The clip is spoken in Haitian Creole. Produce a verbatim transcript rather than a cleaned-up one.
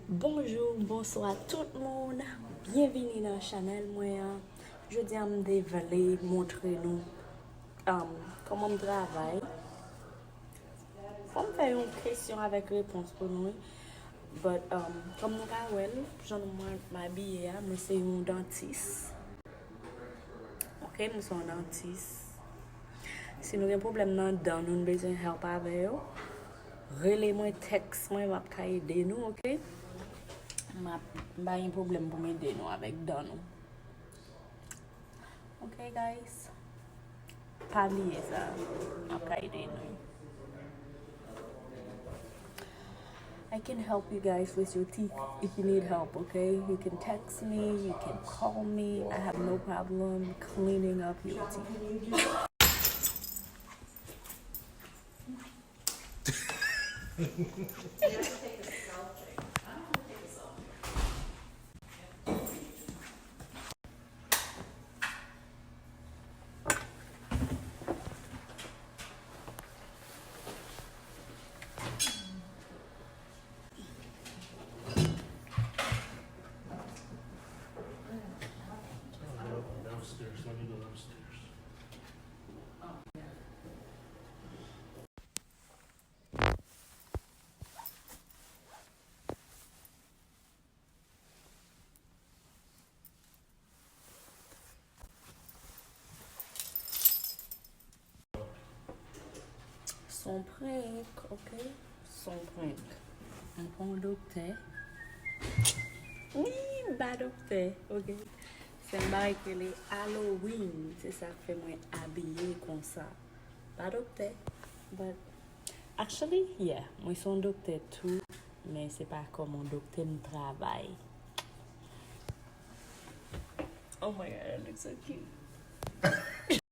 Bonjou, bonswa tout moun. Byenvini nan chanèl mwen an. Jodi a m te vle montre nou um, kòman m travay. Fò m fè yon kesyon avèk repons pou nou, wi. But, um, kòm nou ka wè l, jan mwen m abiye a, mwen se yon dantis. Ok, m se yon dantis. Si nou gen pwoblèm nan dan nou, nou bezwen help avè yo, rele mwen, text mwen, m ap ka ede nou, ok? M ap, m pa gen pwoblèm pou m ede nou avèk dan nou. Ok, guys? Pa bliye sa. M ap ka ede nou. I can help you guys with your teeth if you need help, okay? You can text me, you can call me. I have no problem cleaning up your teeth. Downstairs, let me go upstairs. Son prank, ok? Son prank. M pa yon doktè. Ni m pa doktè, ok? Se yon bagay ki rele Halloween. Se sa k fè mwen abiye konsa. Pa doktè, but actually, yeah, mwen se yon doktè tou, men se pa kòm yon doktè m travay. Oh my God, I look so cute.